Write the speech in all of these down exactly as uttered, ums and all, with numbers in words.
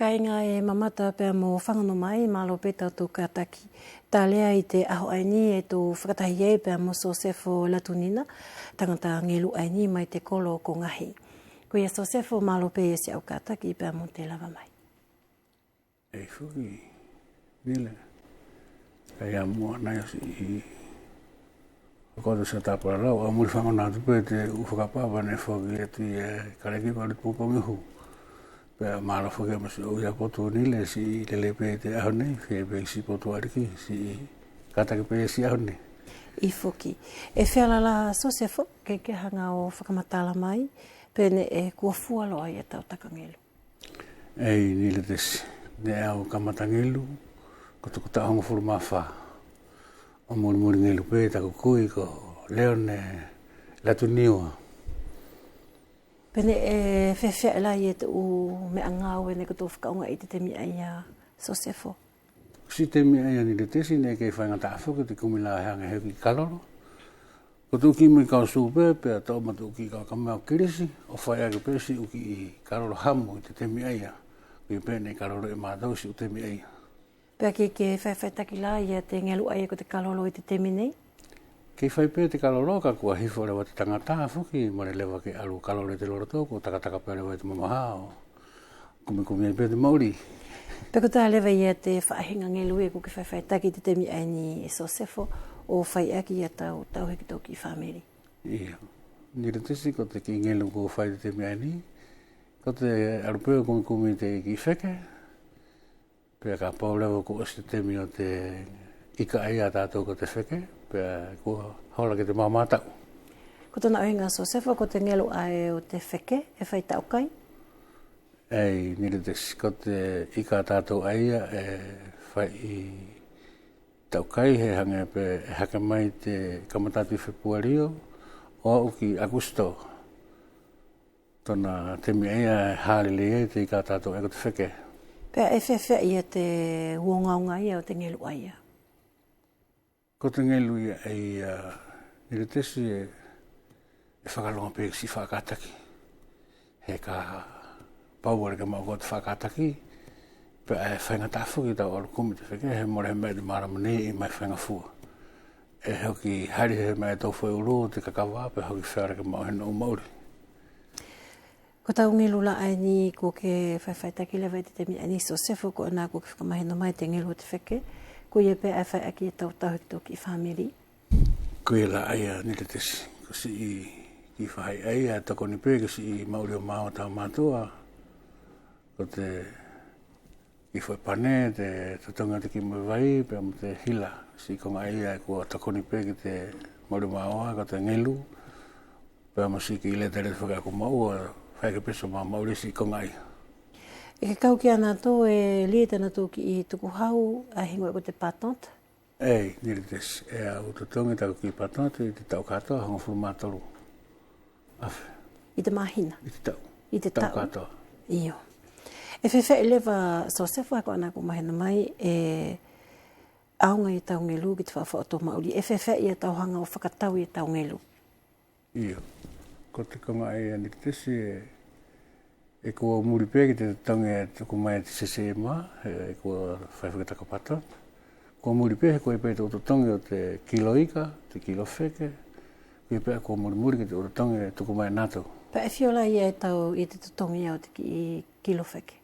Kāiga ʻe mamata pea mo fagona mai, mālō pe tatou kātaki. Talea ʻi te ʻaho ʻaeni ʻe tou fakatahi ai pea mo Sosefo Latunina, tagata gelu ʻaeni mai te kolo ko Gahi. Koia Sosefo, mālō pe ia siʻau kātaki pea mo te lava mai. ʻEi foki, Nile. Kaʻe ʻi ai muʻa nai ʻo siʻi, ʻo kotou siʻi tapalau, ʻe au muli fagona atu pe te ʻu fakapapa neʻe foaki atu ia e Kaleki pea mo te pogipogi ʻuhu. Pea mālō foki mo siʻou ia potu Nile, siʻi lelei pe te ʻaho nei, feia pe siʻi potu ʻaliki, siʻi kātaki pe ia siʻi ʻaho nei. ʻIo foki. ʻE feala la Sosefo, ke ke haga ʻo fakamatala mai pe neʻe kua fua loa ia tau taka gelu? ʻEi, Niletesi, neʻe au kamata gelu ko toku taʻu hogofulu ma fa. ʻO mulimuli gelu pe taku kui ko Leone Latuniua. Pe neʻe feafeaʻi la ia te ʻu meʻa gaue neʻe kotou fakaʻaogaʻi ʻi te temi ʻaia Sosefo? Siʻi temi ʻaia Niletesi neʻe kei faigataʻa foki te kumi la he haga he ʻu kiʻi kalolo. Ko te ʻu kiʻi moʻi kau sū pe, pea toʻo mo te ʻu kiʻi kau kamea ʻo kilisi, ʻo fai ake pe siʻi ʻu kiʻi kalolo hamu ʻi te temi ʻaia. Koia pe neʻe kalolo e matou siʻi ʻu temi ʻaia. Pea kei ke faifaitaki la ia te gelu ʻaia ko te kalolo ʻi te temi nei? Kei fai pe te kalolo kaʻe kua hifo leva te tagata foki, mole leva ke alu kalolo ʻi te loloto, kua takataka pe leva ʻi te mamaha ʻo kumikumi ai pe te maʻuli. Pea ko tā leva ia te faʻahiga gelu ʻe kua ke faifaitaki ʻi te temi ʻaeni Sosefo ʻo fai ʻaki ia tau tauhi ki tou kiʻi famili? ʻIo. Niletesi ko te kiʻi gelu kua fai ʻi te temi ʻaeni, ko te alu pe ʻo kumikumi ʻi te kiʻi feke. Pea kapau leva kua ʻosi te temi ʻo te ika ʻaia ʻa tatou ko te feke, pea kua hola ki te maʻu mataʻu. Ko tona ʻuhiga Sosefo, ko te gelu ʻae ʻo te feke ʻe fai taʻukai? ʻEi, Niletesi, ko te ika ʻa tatou ʻaia ʻe fai taʻukai he hage pe ʻe hake mai te kamata atu ʻi Fepualio ʻo aʻu ki Akusito. Tona temi ʻaia ʻe halelei ai te ika ʻa tatou ʻae ko te feke. Pea ʻe feafeaʻi ia te ogaoga ʻaia ʻo te gelu ʻaia? Ko te gelu ia ʻaia Niletesi ʻe, ʻe fakalogo pe ki siʻi faʻa kataki. He kapau ʻe ʻikai ke maʻu koe te faʻa kataki, pea ʻe faigataʻa foki tau alu kumi te feke, he mole he meʻa ʻi te malama nei ʻe ʻi mai faigafua. ʻE hoki hali he meʻa ʻi tou foʻi ʻulu te kakava, pea hoki feala ke maʻu he noʻu maʻuli. Ko tau gelu la ʻaeni kua ke faifaitaki leva ʻi te temi ʻaeni Sosefo, ko ʻena kua ke fakamahino mai te gelu ʻo te feke, koia pe ʻae ʻe fai ʻaki e tau tauhi ki tou kiʻi famili. Koia la ʻaia Niletesi, ko siʻi kiʻi faʻahi ʻaia ʻe tokoni pe ki siʻi maʻuli ʻo māua tau matuʻa, ko te kiʻi foʻi pane, te totogi ʻo te kiʻi moʻi vai, pea mo te hila, siʻi koga ʻaia ʻe kua tokoni pe ki te maʻuli ʻo māua, ko te gelu, pea mo siʻi kiʻi leta leta foki ʻaku maʻua, fai ake pe siʻomau maʻuli siʻi koga ʻaia. ʻE ke kau kia natou ʻe lī tanatou kiʻi tukuhau, ʻae higoa ko te patente? ʻEi, Niletesi, ʻe au totogi taku kiʻi patente ʻi te taʻu katoa, hogofulu ma tolu afe. ʻI te mahina? ʻI te taʻu. ʻI te taʻu. Taʻu katoa. Io. ʻE feafeaʻi leva Sosefo, he ko ʻena kua mahino mai ʻe ʻaoga ia tau gelu ki te faʻufaʻu ʻo tou maʻuli, ʻe feafeaʻi ia tau haga ʻo fakatau ia tau gelu? Io, ko te koga ʻaia Niletesi ʻe, ʻe kua muli pe ki te totogi ʻe tuku mai e te C C M A, he kua fai fakatakapato. Kua muli pe he kua ʻi ai pe te ʻu totogi ʻo te kilo ika, te kilo feke, koia pe ʻae kua mulimuli ki te ʻu totogi ʻe tuku mai e natou. Pea ʻe fia la ia e tau ʻi te totogi ʻo te ki-, kilo feke?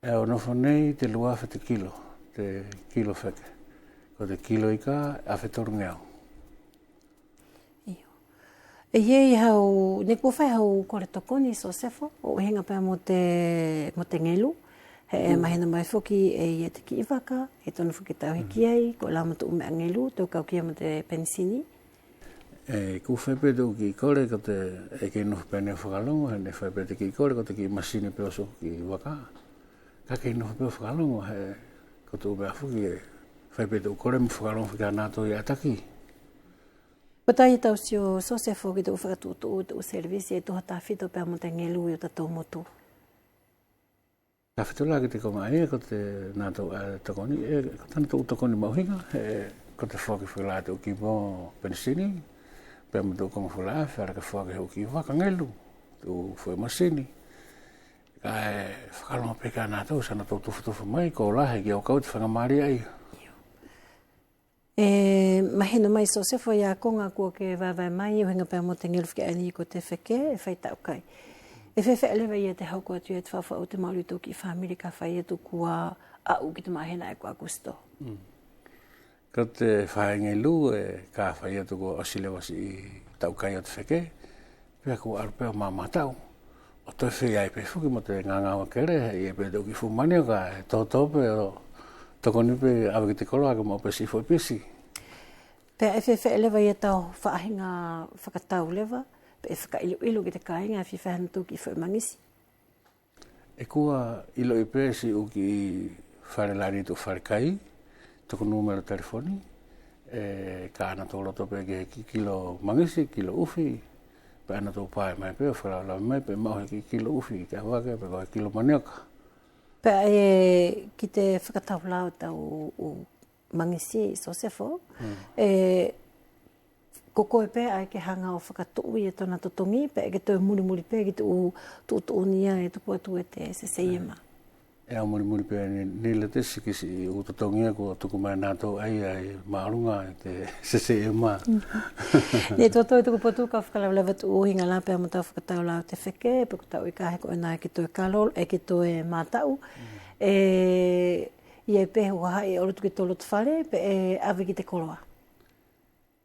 ʻE au nofo nei te lua afe te kilo, te kilo feke. Ko te kilo ika, afe tolugeau. Io. ʻE ʻi ai hau, neʻe kua fai hau kole tokoni Sosefo, ʻo ʻuhiga pea mo te, mo te gelu. He ʻe mahino mai foki ʻe ʻi ai te kiʻi vaka, ʻe tonu foki ke tauhi ki ai, koia la mo te ʻu meʻa gelu, ʻe kau ki ai mo te penisini. ʻE kua fai pe te ʻu kiʻi kole, ko te, ʻe kei nofo pe neʻe fakalogo, he neʻe fai pe te kiʻi kole, ko te kiʻi masini pe ʻosi ʻo kiʻi vaka. Kaʻe kei nofo pe ʻo fakalogo, he ko te ʻu meʻa foki ʻe fai pe te ʻu kole mo fakalogo foki kia natou ʻi ʻataki. Ko taʻi tausi ʻo Sosefo ki te ʻu fakatuʻutuʻu, te ʻu selevisi ʻe tuha tafito pea mo te gelu ʻi ʻotatou motu. Tafito la ki te koga ʻaia, ko te natou ʻae tokoni, ʻe, ko tanatou tokoni maʻuhiga, ʻe, ko te foaki foki la te ʻu kiʻi mo penisini, pea mo te ʻu koga foki la, feala ke foaki he ʻu kiʻi vaka gelu, te ʻu foʻi masini. Kaʻe fakalogo pe kia natou sa natou tufutufu mai, ko lahi ke ʻo kau te faigamalie ʻaia. ʻE mahino mai Sosefo ia koga kua ke vaevae mai ʻuhiga pea mo te gelu fuli ʻaeni ko te feke ʻe fai taukai. ʻE feafeaʻi leva ia te hoko atu ia te faʻufaʻu ʻo te maʻuli ʻo tou kiʻi famili ka fai atu kua aʻu ki te mahina ʻae ko Akusito. Ko te fai gelu ʻe ka fai atu kua ʻosi leva siʻi taukai ʻo te feke, pea kua alu pe ʻo mamataʻu ʻo toe feia ai pe foki mo te gagaue kele, ʻe ʻi ai pe te ʻu kiʻi fuʻu manioka ʻe toto pe ʻo tokoni pe ʻave ki te koloa ke maʻu pe siʻi foʻi pisi. Pea ʻe feafeaʻi leva ia tau faʻahiga fakatau leva, pe ʻe fakailoilo ki te kaiga ʻe fia fai hana tou kiʻi foʻi magisi. ʻE kua iloʻi pe siʻi ʻu kiʻi fale lali tuʻu fale kai, toku numelo telefoni, ʻe ka ʻanatou loto pe ki he kiʻi kilo magisi, kilo ʻufi, pe ʻanatou pae mai pe ʻo fakalavelave mai pe maʻu he kiʻi kilo ʻufi, ke ʻave pe ko he kilo manioka. Pea ʻe ki te fakatau la ʻo tau ʻu magisi Sosefo, ʻe ko koe pe ʻae ke haga ʻo fakatuʻu ia tona totogi, pe ʻe ke toe mulimuli pe ki te ʻu tuʻutuʻuni ʻae ʻe tuku atu e te CCIMA. ʻE au mulimuli pe ni, ni Letesi ki siʻi ʻu totogi ʻae kua tuku mai e natou ʻaia ʻi maʻoluga e te CCIMA. Neʻe totou ʻi toku potu kau fakalavelave atu ʻuhiga la pea mo tau fakatau la ʻo te feke, pe ko tau ʻi kahe ko ena ke toe kalolo, ʻe ke toe mataʻu. ʻE ʻi ai pe huahaʻi ʻe olo atu ki tou loto fale, pe ʻe ʻave ki te koloa.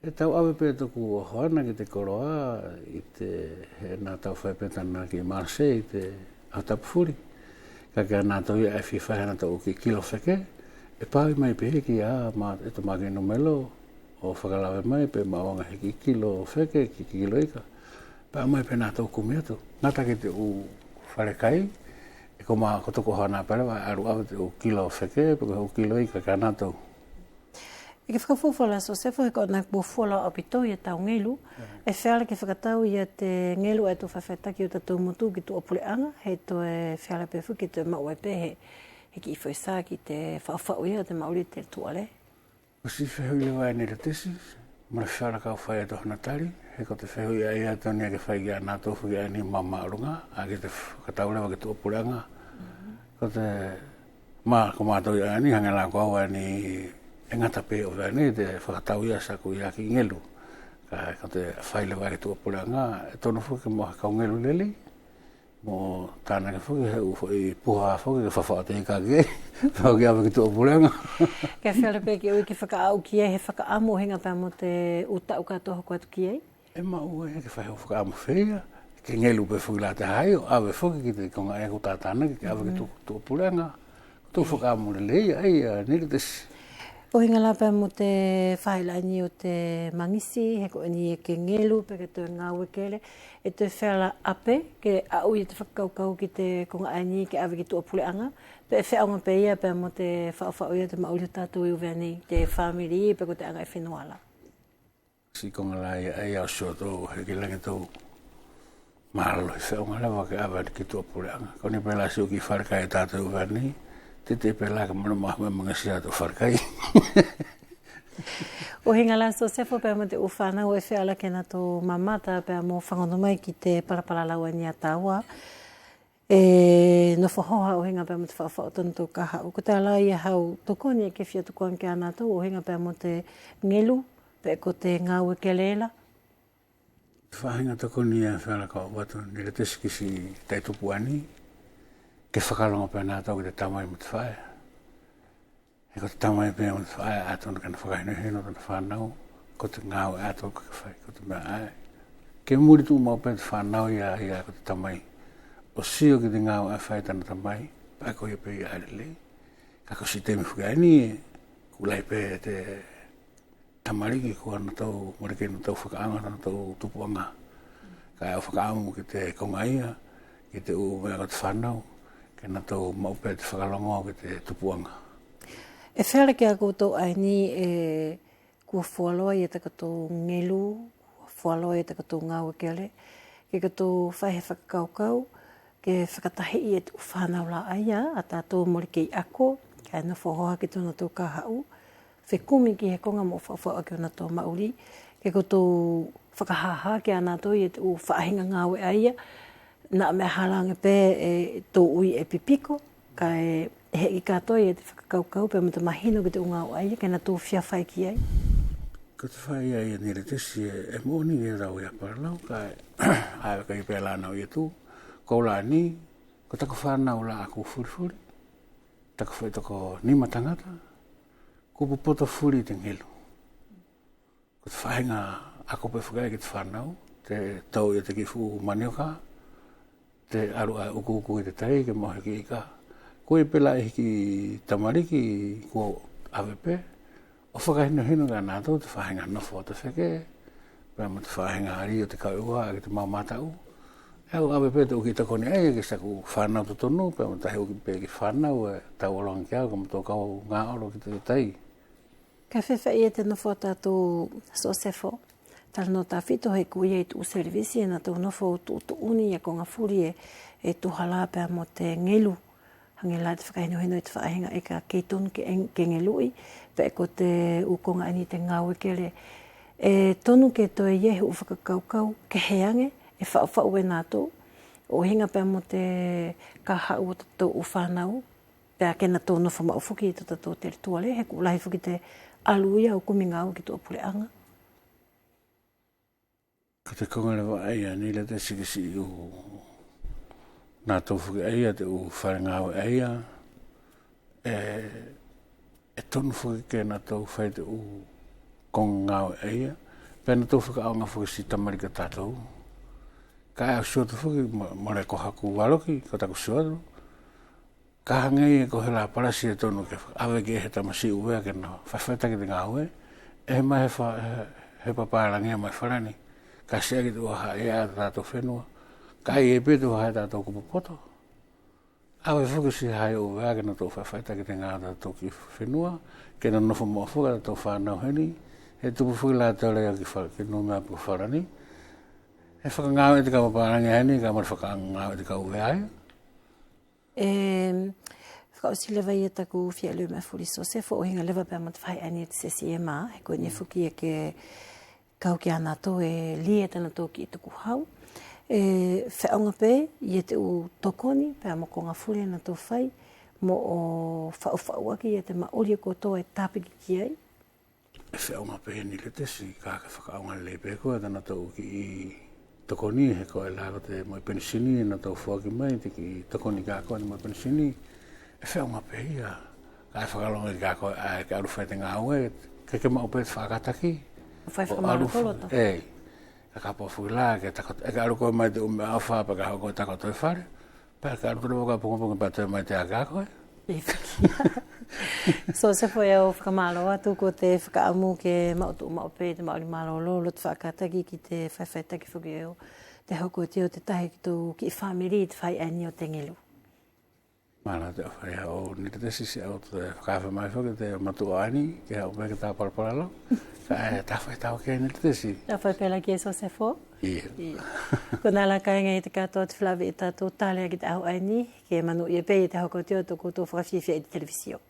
ʻE tau ʻave pe toku ʻohoana ki te koloa ʻi te, he natou fai pe tana kiʻi marché ʻi te ʻaho tapu fuli. Kaʻe kia natou ia ʻe fia fai hanatou kiʻi kilo feke, ʻe pau mai pe kia ma, e tama kiʻi numelo ʻo fakalave mai pe maʻu aga he kiʻi kilo feke, kiʻi kilo ika. Pea mai pe natou kumi atu. Gata ki te ʻu fale kai, ʻe ko ma, ko toku ʻohoana pe leva ʻe alu ʻave te ʻu kilo feke, pe ko he ʻu kilo ika kia natou. ʻE ke fakafuafua la Sosefo, he ko ʻena kua fualoa ʻaupito ia tau gelu. ʻE feala ke fakatau ia te gelu ʻae ʻe tou faʻifaʻitaki ʻo tatou motu ki tuʻa puleʻaga, he toe feala pe foki ke toe maʻu ai pe he, he kiʻi foʻi sa ki te faʻufaʻu ia ʻo te maʻuli ʻi te tuʻale. Ko siʻi fehuʻi leva ʻaeni Letesi, mole feala kau fai atu hana tali, he ko te fehuʻi ʻaia ʻe tonu ia ke fai kia natou foki ʻaeni ma maʻoluga, ʻae ke toe fakatau leva ki tuʻa puleʻaga. Ko te ma, ko matou ia ʻaeni, hage la ko au ʻaeni ʻe gata pe ʻo ʻaeni te fakatau ia sa ko ia kiʻi gelu. Kaʻe ko te fai leva ki tuʻa puleʻaga, ʻe tonu foki ke maʻu he kau gelu lelei. Mo tanake foki he ʻu foʻi puha foki ke faʻufaʻu te ika ki ai, pea ke ʻave ki tuʻa puleʻaga. Ke feala pe ke ui ke fakaʻau ki ai he fakaʻamu ʻuhiga pea mo te ʻu taʻu katoa hoko atu ki ai. ʻE maʻu ai ke fai he ʻu fakaʻamu feia, ke gelu pe foki la te hahaʻi ʻo ʻave foki ki te koga ʻae kua ta tanake ke ʻave ki tuʻa puleʻaga. Tou fakaʻamu lelei ʻaia, ʻaeni Letesi. ʻUhiga la pea mo te faʻahi la ʻaeni ʻo te magisi, he ko ʻeni ʻe ke gelu, pe ke toe gaue kele, ʻe toe feala ʻape ke aʻu ia te fakakaukau ki te koga ʻaeni ke ʻave ki tuʻa puleʻaga, pe ʻe feʻauga pe ia pea mo te faʻufaʻu ia te maʻuli ʻo tatou ʻi ʻUvea nei, te famili pe ko te aga ʻi fenua la. Siʻi koga la ia ʻaia ʻo sio tou he ki lagi tou malolo ʻi feʻauga leva ke ʻave ki tuʻa puleʻaga. Ko ʻeni pe la siʻi ʻu kiʻi fale kai ʻa tatou ʻi ʻUvea nei, teteʻi pe la ke mole maʻu mai magisi ʻa tou fale kai. ʻUhiga la Sosefo pea mo te ʻu fanau ʻe feala ke natou mamata pea mo fagono mai ki te palalau ʻaeni ʻa taua. ʻE nofo hoha ʻuhiga pea mo te faʻufaʻu ʻo tonatou kahaʻu. Ko te ala ia hau tokoni ʻe ke fia tuku age kia natou ʻuhiga pea mo te gelu, pe ko te gaue kele la. Faʻahiga tokoni ia feala kau ʻavatu ni Letesi ki siʻi taʻi tupu ʻaeni, ke fakalogo pe natou ki te tamai mo te faʻe. He ko te tamai pea mo te faʻe ʻae ʻe tonu ke na fakahinohino tona fanau, ko te gaue ʻae ʻe tonu ke fai, ko te meʻa ʻae. Ke muli tuʻumaʻu pe te fanau ia, ia ko te tamai. ʻO sio ki te gaue ʻae ʻe fai tana tamai, pea ko ia pe ia ʻae ʻe lelei. Kaʻe ko siʻi temi foki ʻaeni, kua lahi pe te tamaliki kua natou mole kei natou fakaʻaoga tanatou tupuʻaga. Kaʻe au fakaʻamu ki te koga ia, ki te ʻu meʻa ko te fanau, ke natou maʻu pe te fakalogo ki te tupuʻaga. ʻE feala kia koutou ʻaeni ʻe kua fualoa ia takotou gelu, kua fualoa ia takotou gaue kele, ke kotou fai he fakakaukau, ke fakatahiʻi e te ʻu fanau la ʻaia ʻa tatou mole kei ako, kaʻe nofo hoha ki tonatou kahaʻu, fekumi ki he koga mo faʻufaʻu ake ʻonatou maʻuli, ke kotou fakahaha kia natou ia te ʻu faʻahiga gaue ʻaia, Naʻa meʻa hala age pe ʻe tou ui ʻe pipiko, kaʻe heʻeki katoa ia te fakakaukau pea mo te mahino ki te ʻu gaue ʻaia ke natou fia fai ki ai. Ko te fai ia Niletesi ʻe, ʻe moʻoni ia tau ia palalau kaʻe ʻave kai pe la nau ia tu. Ko la ni, ko taku fanau la ʻaku fulifuli. Taku fai toko nima tagata. Kupu poto fuli ʻi te gelu. Ko te faʻahiga ʻaku pe fakaʻi ki te fanau, te tau ia te kiʻi fuʻu manioka, te alu ʻae ukuuku ʻi te tai ke maʻu he kiʻi ika. Kua pe la ʻi he kiʻi tamaliki kua ʻave pe, ʻo fakahinohino kia natou te faʻahiga nofo ʻo te feke, pea mo te faʻahiga ali ʻo te kau ʻi ʻuha ki te mau mataʻu. ʻE au ʻave pe te ʻu kiʻi tokoni ʻaia ki taku fanau totonu, pea mo tahi ʻu kiʻi pe kiʻi fanau ʻe tau ologa kia au, ka mo tou kau gaʻolo ki te tai. Kaʻe feafeaʻi ia te nofo ʻa tatou Sosefo, talanoa tafito he kua ʻi ai te ʻu selevisi ʻe natou nofo ʻo tuʻutuʻuni ia koga fuli ʻe, ʻe tuhala pea mo te gelu. Hage la te fakahinohino ʻi te faʻahiga ʻe ka kei tonu ke, ke geluʻi, pea ko te ʻu koga ʻaeni te gaue kele. ʻE tonu ke toe ʻi ai he ʻu fakakaukau kehe age ʻe faʻufaʻu e natou, ʻo ʻuhiga pea mo te ka haʻu ʻo tatou ʻu fanau, pea ke natou nofo maʻu foki ʻi totatou telituale, he kua lahi foki te alu ia ʻo kumi gaue ki tuʻa puleʻaga. Ko te koga leva ʻaia Niletesi ki siʻi ʻu natou foki ʻaia te ʻu fale gaue ʻaia, ʻe, ʻe tonu foki ke natou fai te ʻu koga gaue ʻaia, pea natou fakaʻaoga foki siʻi tamaliki ʻa tatou. Kaʻe au sio atu foki mo, mole ko haku valoki, ko taku sio atu. Ka hage ia ko he la palasi ʻe tonu ke ʻave ki he tamasiʻi ʻUvea ke nau faifaitaki te gaue, ʻe ʻi ai mai he fa-, he, he papalagi mai Falani. Ka siʻaki te ʻuha ʻaia ʻa tatou fenua. Ka ʻi ai pe te ʻuha ʻa tatou kupu poto. ʻAve foki siʻi hahaʻi ʻUvea ke natou faifaitaki te gaue ʻa tatou kiʻi fenua, ke nonofo maʻu foki ʻa tatou fanau heni, he tupu foki la te ole ia ki Fa-, ki Numea pe ko Falani. ʻE fakagaue te kau papalagi heni, kaʻe mole fakagaue te kau ʻUvea ia. ʻE fakaʻosi leva ia taku fia ʻaluʻi meʻa fuli Sosefo, ʻo ʻuhiga leva pea mo te faʻahi ʻaeni ʻa te C C M A, he ko ʻeni foki ia ke kau kia natou ʻe li e tanatou kiʻi tukuhau. ʻE feʻauga pe ia te ʻu tokoni pea mo koga fuli ʻe natou fai, moʻo faʻufaʻuʻaki ia te maʻuli ʻo koutou ʻe tapiki ki ai. ʻE feʻauga pe ia Niletesi, kaʻe ke fakaʻaoga lelei pe koe tanatou kiʻi tokoni, he koʻe la ko te moʻi penisini, natou foaki mai te kiʻi tokoni kia koe te moʻi penisini. ʻE feʻauga pe ia, kaʻe fakalogo kia koe ʻae ke alu fai te gaue, ke ke maʻu pe te fakakataki. Fai ʻO alu fakamalotoloto. Ei, kaʻe kapau foki la ke takoto, ʻe ke alu koe mai te ʻu meʻa ʻofa, pea kaʻe haʻu koe takoto ʻi fale. Pea ka alu tonu ka pogipogi pea toe mai te ʻae kia koe. Sosefo, ʻe au fakamalo atu ko te fakaʻamu ke maʻu tuʻumaʻu pe te maʻuli malolo, loto fakakataki ki te faifaitaki foki ʻo te hoko atu ʻo te tahi ki tou kiʻi famili ʻi te faʻahi ʻaeni ʻo te gelu. Malo te ʻofa ia ʻo Niletesi, siʻau toe fakaafe mai foki te matuʻa ʻaeni ke haʻu pe ke tau palapalalo. Kaʻe tafai tau kia Niletesi. Tafai pe la kia Sosefo. Ia. Ia. Ko na la kaiga ʻi te katoa ʻo te felaveʻi ʻa tatou tali ki te ʻaho ʻaeni, ke manuʻia pe ia te hoko atu ʻo tokotou fakafiafia ʻi te televisio.